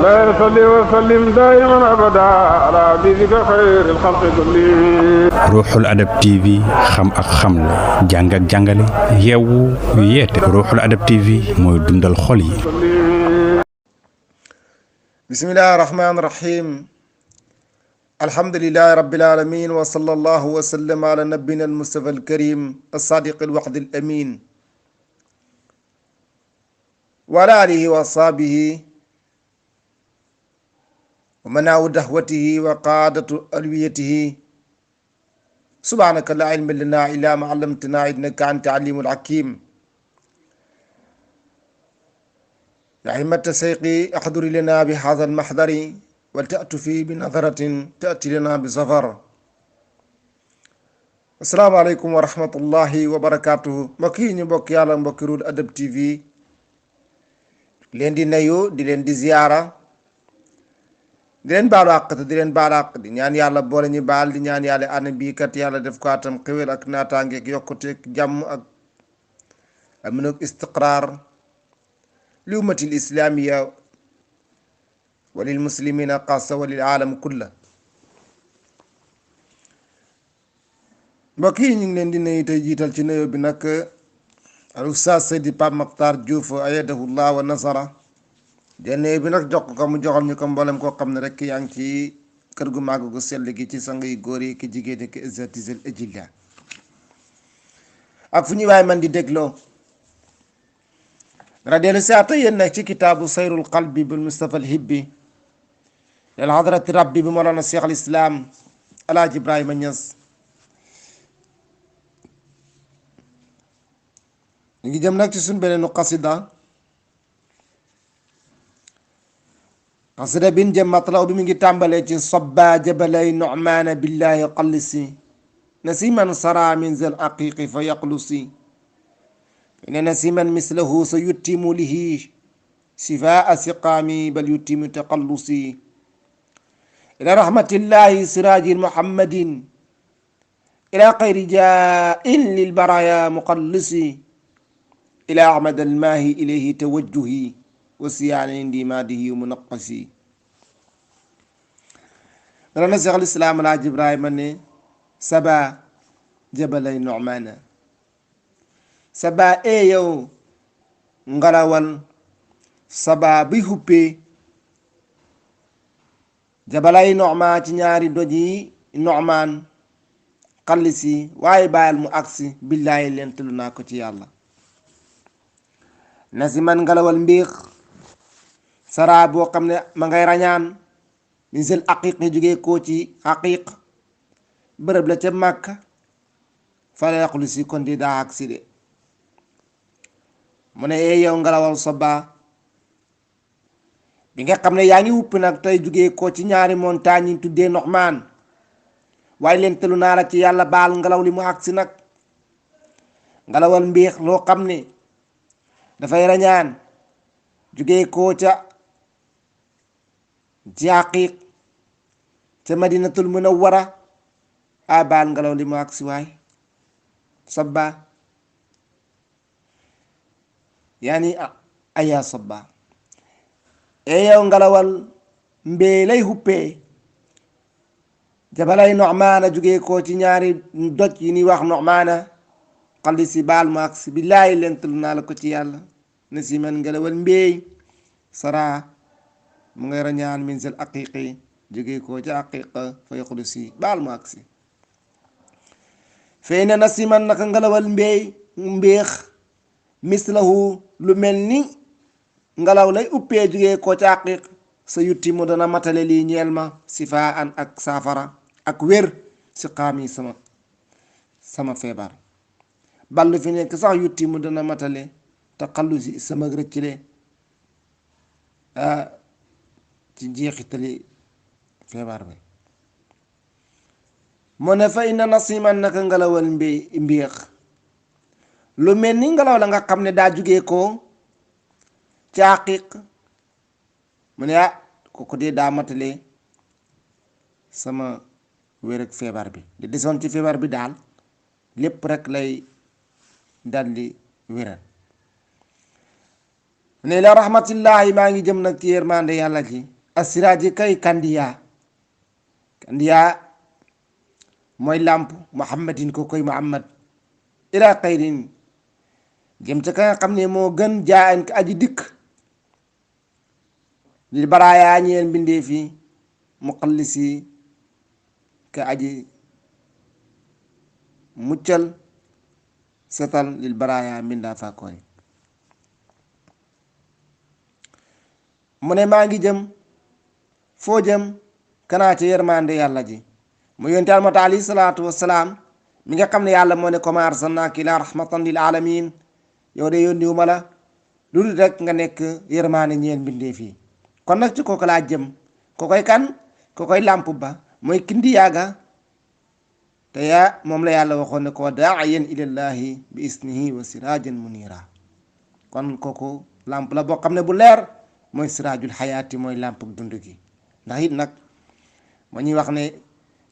لا يصلي وسلم دائما ابدا على حبيبك خير الخلق كلهم. Ruuxul Adab TV xam ak xamle jàng ak jàngale yeewu yeete Ruuxul Adab TV mooy dundal xol yi. bismillahi rahmaani rahim alhamdulillahi rabbil alamin wa sallallahu wa sallam ala nabiyina almustafa alkarim alsadiq alwaqd alamin wa ala alihi wa ashabihi wa manaawu dahwatihi wa qaadatu alwiyatihi subhanaka la ilma lana illa ma allamtana innaka anta alimul hakim ya himmata seyqi ahduri lana bi hadha almahdari wal ta'tu fi bi nadaratin ta'ti lana bi safar. assalaamu aleykum wa rahmatullahi wa barakatuhu. mbokk yi ñu mbokk yàlla mbokki Ruuxul Adab TV leen di nuyu di leen di ziyaara di leen baalu àq te di leen baalu àq di ñaan yàlla boole ñu baal di ñaan yàlla année bii kat yàlla def ko atam xéwal ak naataange ak yokkuteeg jàmm ak amun ak istiqraar li ummatil islamiya wa lil muslimina xaasa wa lil aalam kulla. mbokk yi ñu ngi leen di nuyu tey jiital ci nuyoo bi nag al ustaas Seydi Pape Makhtar Diouf ayadahullah wa nasara jenne bi nag jox ko mu joxal ñu ko mboolem koo xam ne rek yaa ngi ci kër gu màgg gu sell gi ci sang yu góor yi ki jigéen yi ki izzatisel ejilla ak fu ñuy waay man di dégloo dara dellu saata yéen nag ci kitaabu sayrul qalbi bil mustafa al hibbi lil hadrati rabbi bi molana cheikh al islam alaaji ibrahima Ñas ñu ngi jëm nag ci suñ beneenu qasida qasida bin jëm matlaw bi mi ngi tàmbalee ci sabba jabalay nu'maana billahi qallisi nasiman sara min zal aqiqi fa yaqlusi ine nasiman mislahu sa yuttimu lihi sifaa siqaami bal yuttimu taqallusi ila rahmatillahi sirajin muhammadin ila xayri jaa'in lil baraya muqallisi ila ahmad almaahi ilayhi tawajjuhi wasiyaani indi maadihi munaqasi. dana na Seex al Islaam Alaaji Ibrahima ne saba jabalay nu'maana saba yow ngalawal saba bi xuppee jabalay nu'maan ci ñaari doj yi nu'maan xallisi waaye bàyyil mu agsi billaahi leen tëlu naa ko ci yàlla. nasiman ngalawal mbiix sara boo xam ne ma ngay rañaan min sel aqiq ñu jógee koo ci aqiq bërëb la ca Màkka fala yaqulu si kon di daa ak si de mu ne yow ngalawal soba bi nga xam ne yaa ngi wupp nag tey jógee koo ci ñaari montagne yi tuddee Nu'maan waaye leen telu naa la ci yàlla baal ngelaw li mu agsi nag ngalawal mbiix loo xam ne dafay rañaan jógee koo ca ci aqiq ca madinatul munawwara a baal ngelaw li mu agsi waay sabba yaani aya sabba yow ngelawal mbee lay huppee jabalay Nu'maana jógee koo ci ñaari doj yi ni wax Nu'maana xalli si baal mu agsi billaahi lentul naa la ko ci yàlla ne si man ngelawal mbéey sara mu ngay rañaan min sel aqiqi jógee koo ci aqiqa fa yaqulu si baal mu agsi fey ne na si man naka ngelawal mbéex mislahu lu mel ni ngelaw lay uppee jógee koo ci aqiq sa yutti mu dana matale lii ñeel ma sifaa an ak saafara ak wér si xaami sama feebar ballu fi nekk sax yutti mu dana matale te xallu si sama rëccile ci jeexitali feebar bi mu ne fa inna nasiman naka ngelawal mbiix lu mel ni ngelaw la nga xam ne daa jugee ko ci aqiq mu ne kooku dee daa matale sama wér ak feebar bi di desoon ci feebar bi daal lépp rek lay daldi wéral ne la rahmatillahi maa ngi jëm nag ci yërmande yàlla ji asiraaji kay kandiya mooy làmp muhammadin ko koy muhammad ila xayrin jëm ca ka nga xam ne moo gën jaan ka aji dikk lil baraaya ñeel mbindee fi muqallisi ka aji muccal setal lil baraaya mbindaa fa koy mu ne maa ngi jëm foo jëm kanaa ci yërmande yàlla ji mu yonte almata alayhi salaatu wassalaam mi nga xam ne yàlla moo ne ko maa arsalnaaka illaa rahmatan lil alamin yow de yónniwu ma la lu dul rek nga nekk yërmande ñeel mbindee fii kon nag ci kooku laa jëm ko koy kan ko koy làmp ba mooy kindi yaaga te yaa moom la yàlla waxoon ne ko daa'iyan ilallahi bi isnihi wa sirajan munira kon kooku làmp la boo xam ne bu leer mooy siraajul xayaati mooy làmp dund gi ndax it nag ma ñuy wax ne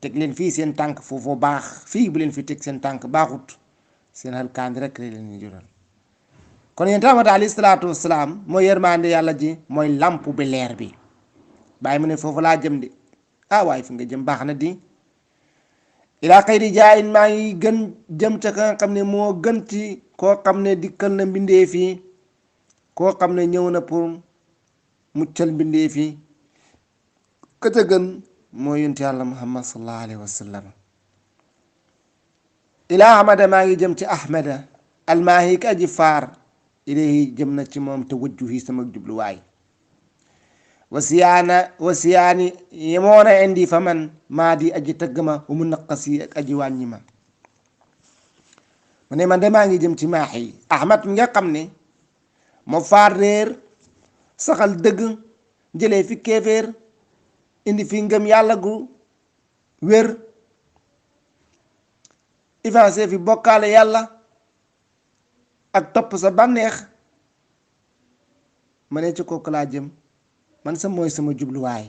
teg leen fii seen tànk foofu baax fii bu leen fi teg seen tànk baaxut seen halkaandi rek la leen ñu jural kon yéen tamit alayhi salaatu wasalaam mooy yërmande yàlla ji mooy làmp bi leer bi bàyyi mu ne foofu laa jëm de waaye fi nga jëm baax na di ilaa xayri jaayin maa ngi gën jëm ca ka nga xam ne moo gën ci koo xam ne dikkal na mbindee fii koo xam ne ñëw na pour muccal mbindee fii ka ca gën mooy yonent yàlla muhammad sallallahu alayhi wa sallam ilaa ahmada maa ngi jëm ci ahmada almaahi ka aji faar ilayhi jëm na ci moom te wajjuhi sama jubluwaay wasiyaani yemoona indi fa man maa di aji tëgg ma wa mu naqasi ak aji wàññi ma mu ne man de maa ngi jëm ci maahi ahmad mi nga xam ne moo faar réer saxal dëgg jëlee fi kéeféer indi fi ngëm yàlla gu wér avancé fi bokkaale yàlla ak topp sa bànneex ma ne ci kooku laa jëm man sa mooy sama jubluwaay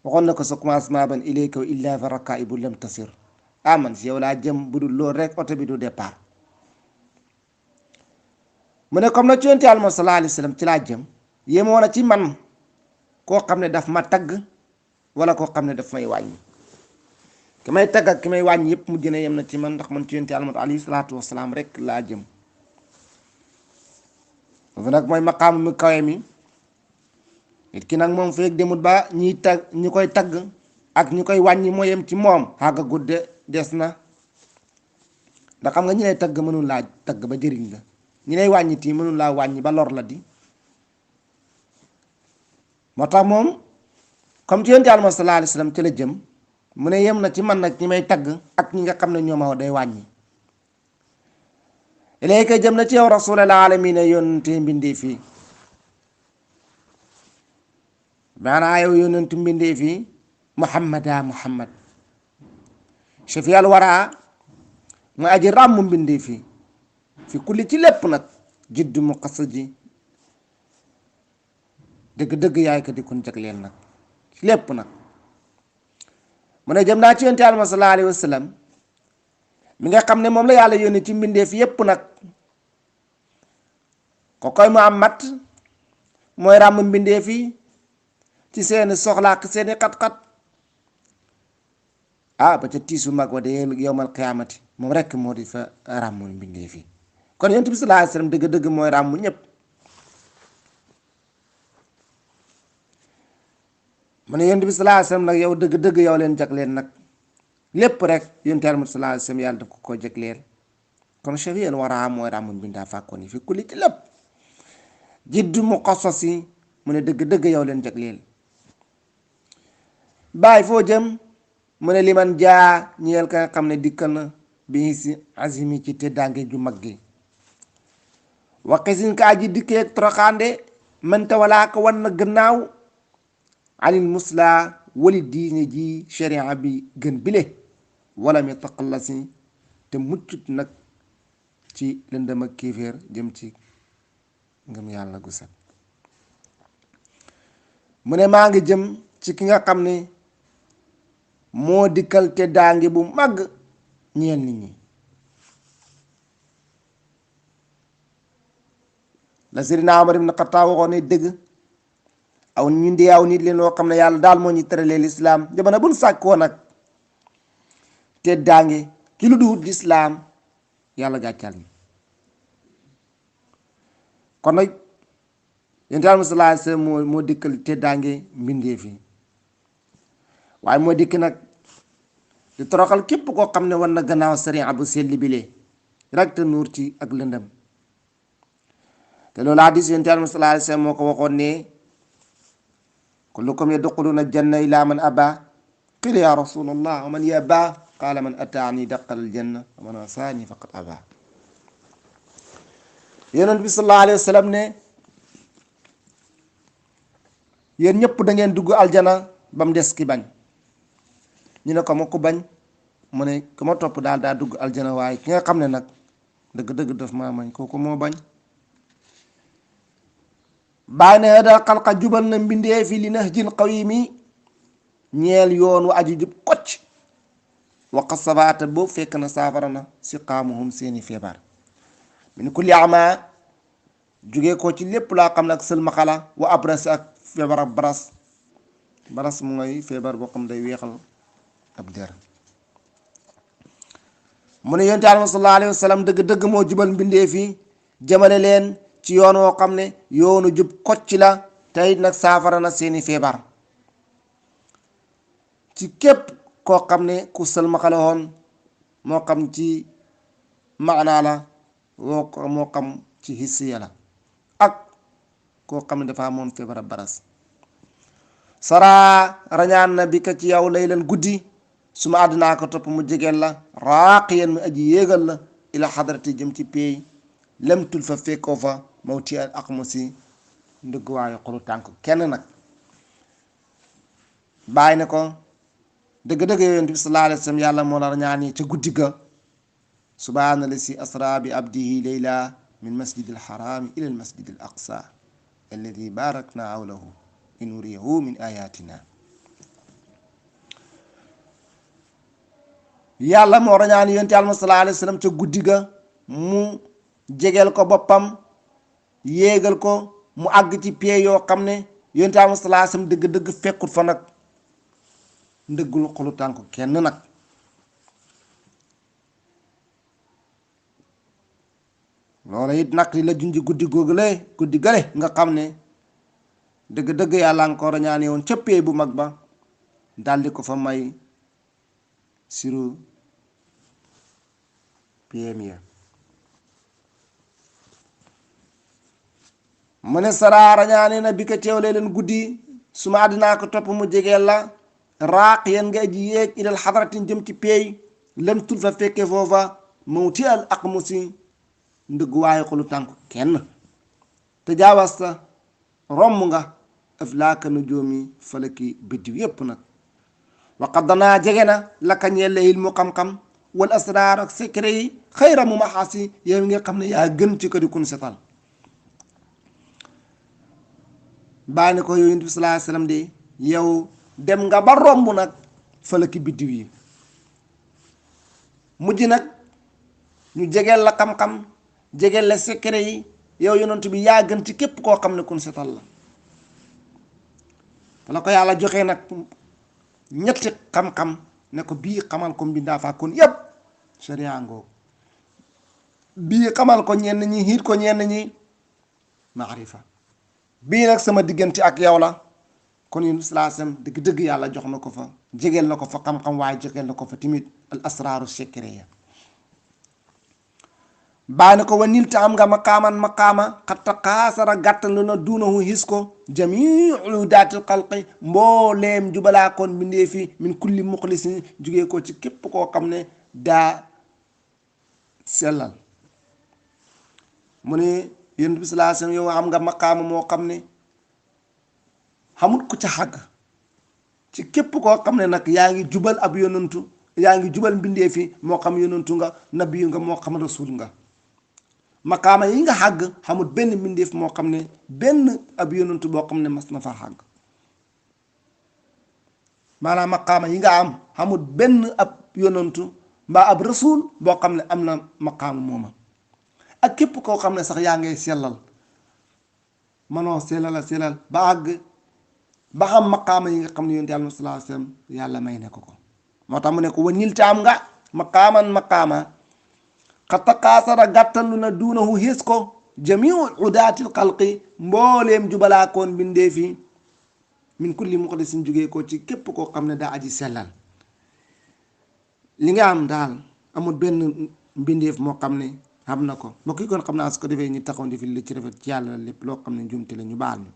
waxoon na ko sa commencement ban ilayka wa illa fa rakaibu lam tasir man si yow laa jëm bu dul loolu rek oto bi du départ mu ne comme na ci yonent Yàlla sallallahu alayhi wa sallam ci laa jëm yéemoo na ci man koo xam ne daf ma tagg wala koo xam ne daf may wàññi ki may tagg ak ki may wàññi yëpp mu gën a yem na ci man ndax man ci yonent Yàlla alayhi salaatu wasalaam rek laa jëm foofu nag mooy maqaam mi kawe mi nit ki nag moom feeg demut ba ñi koy tagg ak ñi koy wàññi moo yem ci moom xàgga gudde des na ndax xam nga ñi lay tagg mënul laa tagg ba jëriñ la ñi lay wàññi tii mënul laa wàññi ba lor la di moo tax moom comme ci yonent Yàlla sallallahu alayhi wa sallam ci la jëm mu ne yem na ci man nag ñi may tagg ak ñi nga xam ne ñoo ma day wàññi ilayka jëm na ci yow rasulal alamina yonente mbindee fii maanaa yow yonentu mbindee fii muhammad shafiyal wara mu aji ràmm mbindee fii fi kulli ci lépp nag jiddu mu xasa ji dëgg-dëgg yaay ko di kon jagleel nag ci lépp nag mu ne jëm naa ci yonent Yàlla sallallahu alayhi wa sallam mi nga xam ne moom la yàlla yónni ci mbindeef yépp nag ko koy Muhammad mooy ràmm mbindeef yi ci seeni soxlaak seeni xat-xat ba ca tiisu mag wa de yowmal qiyaamati moom rekk moo di fa ràmmul mbindeef yi kon yonent bi sallallahu alayhi wa sallam dëgg-dëgg mooy ràmm ñépp mu ne yonent bi sallallahu alayhi wa sallam nag yow dëgg-dëgg yow leen jagleel nag lépp rek yonent Yàlla sallallahu alayhi wa sallam yàlla daf ko koo jagleel kon shafiyal wara mooy ràmmul mbindaa fàkkoon yi fi kulli ci lépp jiddu mu xasos yi mu ne dëgg-dëgg yow leen jagleel bàyyi foo jëm mu ne liman jaa ñeel ka nga xam ne dikkal na bi si azimi ci teddaange ju mag gi waxisin ka aji dikkee toroxaande mënta walaa ko wan na gannaaw anil musla wali diine ji sharia bi gën bile wala mi taqallasi te muccut nag ci lëndëm ak kéeféer jëm ci ngëm yàlla gu set mu ne maa ngi jëm ci ki nga xam ne moo dikkal te daange bu màgg ñeel nit ñi la Seydina Omar ibn Xattaab waxoon ne dëgg aw ñun di aw nit leen loo xam ne yàlla daal moo ñu tëralee lislaam jamono buñ sàkkoo nag teddaange ki lu duwut lislaam yàlla gàccal ñi kon nag yonent Yàlla sallallahu alayhi wasallam moo dikkal teddaange mbindee fi waaye moo dikk nag di toroxal képp koo xam ne war na gannaaw sariya bu selli bile rek te nuur ci ak lëndëm te loolu hadis yonent Yàlla sallallahu alayhi wasallam moo ko waxoon ne kullukum yadxuluna aljanna illa man aba qila ya rasulallah wa man yaba qala man ataani daqal aljanna wa man asaani faqad aba yonent bi sallallahu alayhi wasallam ne yéen ñëpp da ngeen dugg aljana ba mu des ki bañ ñu ne ko ma ko bañ mu ne ku ma topp daal daa dugg aljana waaye ki nga xam ne nag dëgg-dëgg daf maa mañ kooku moo bañ bàyyi ne hada xalqa jubal na mbindee fi li nahjil qawimi ñeel yoon wa aju jub kocc waqa sabaata boobu fekk na saafara na si qaamuhum seeni feebar min kulli ama jugee ko ci lépp laa xam ne ak sëlmaxala wa abras ak feebar ak baras mu ngay feebar boo xam day weexal ab der mu ne yonent Yàlla sallallahu alayhi wa sallam dëgg-dëgg moo jubal mbindee fi jëmale leen ci yoon woo xam ne yoonu jub kocc la tey nag saafara na seeni feebar ci képp koo xam ne ku sëlmaxala woon moo xam ci maanaa la moo xam ci hissiya la ak koo xam ne dafa amoon feebar baras saraa rañaan na bi ka ci yow lay leen guddi su ma àddinaa ko topp mu jegeel la raaqiyan mu aji yéegal la ila xadrati jëm ci peey lemtul fa fekkoo fa mawti al aqmu si ndëgguwaayu xolu tànk kenn nag bàyyi ne ko dëgg-dëgg yonent bi sallallahu alayhi wa sallam yàlla moo la rañaan yi ca guddi ga subhaana la si asra bi abdihi layla min masjid al xaraami ila al masjid al aqsa alladi barakna hawlahu linuriyahu min ayatina yàlla moo rañaan yonent Yàlla sallallahu alayhi wa sallam ca guddi ga mu jegeel ko boppam yéegal ko mu àgg ci pied yoo xam ne yonent Yàlla sallallahu alayhi wa sallam dëgg-dëgg fekkut fa nag ndëggul xolu tànk kenn nag loola it nag li la junji guddi googule guddi gale nga xam ne dëgg-dëgg yàlla nga ko rañaane woon ca pee bu mag ba daldi ko fa may siru pm ya mu ne saraa rañaane na bi ko teewlee leen guddi su ma àddinaa ko topp mu jegeel la raaq yan nga aji yéeg ilal xadaratin jëm ci peey lem tul fa fekke foofa mawti al aqmu si ndëggu waaye xolu tànk kenn te jaawasta romb nga aflaaka nujoomi falaki biddiw yépp nag waqad danaa jege na laka ñelle ilmu xam-xam wal asraar ak secret yi xayra mu maxaasi yow nga xam ne yaa gën ci ko di kun setal bàyyi ne ko yow yonent bi sallallahu alayhi wasallam de yow dem nga ba romb nag falaki biddiw yi mujj nag ñu jegeel la xam-xam jegeel la secret yi yow yonent bi yaa gën ci képp koo xam ne kun setal la wala ko yàlla joxee nag ñetti xam-xam ne ko bii xamal ko mbindaa faa kon yépp sharia ngoo bii xamal ko ñenn ñi xiit ko ñenn ñi maarifa bii nag sama diggante ak yow la kon yéen salaasam dëgg-dëgg yàlla jox na ko fa jegeel na ko fa xam-xam waaye jegeel na ko fa timit al asraaru secret ya bàyyi na ko wa nil te am nga maqaama xatta xaasara gàttal lu na duunahu his ko jamiu daatil xalqi mbooleem jubalaakoon bindee fi min kulli muxlisin jugee ko ci képp koo xam ne daa sellal mu ne yonent bi sallallahu alayhi wasallam yow am nga maqaama moo xam ne xamut ku ca xàgg ci képp koo xam ne nag yaa ngi jubal ab yonantu yaa ngi jubal mbindee fi moo xam yonantu nga nabiyu nga moo xam rasul nga maqaama yi nga xàgg xamut benn mbindeef moo xam ne benn ab yonantu boo xam ne mas na fa xàgg maanaam maqaama yi nga am xamut benn ab yonantu mbaa ab rasul boo xam ne am na maqaama mooma ak képp koo xam ne sax yaa ngay sellal manoo selal ba àgg ba xam maqaama yi nga xam ne yonent yàlla sallallahu alayhi wasallam yàlla may ne ko moo tax mu ne ko wanil te am nga maqaama xatta kaasara gàttalu na duunahu xées ko jamiu udaatil xalqi mbooleem jubalaakoon bindee fi min kulli muqaddisin jógee ko ci képp koo xam ne daa aji sellal li nga am daal amul benn mbindeef moo xam ne xam na ko mbokk yi kon xam naa su ko defee ñu taxaw di fi li ci rafet ci yàlla lépp loo xam ne njumte la ñu baal ñu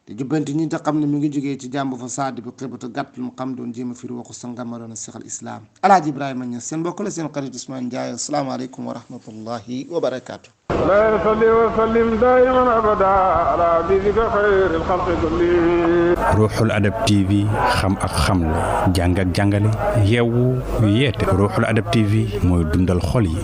te jubbanti ñi te xam ne mi ngi jógee ci jàmb fa saadi bi xibatu gàtt lu mu xam doon jéem a firi waxu sa ngamaroon a sexal islam alaaji Ibrahima Niass seen mbokk la seen xarit Ousmane Ndiaye asalaamaaleykum wa rahmatullahi wa barakaatu. لا يصلي وسلم دائما ابدا على حبيبك خير الخلق كلهم. ruuxul adab TV xam ak xamle jàng ak jàngale yeewu yeete ruuxul adab TV mooy dundal xol yi.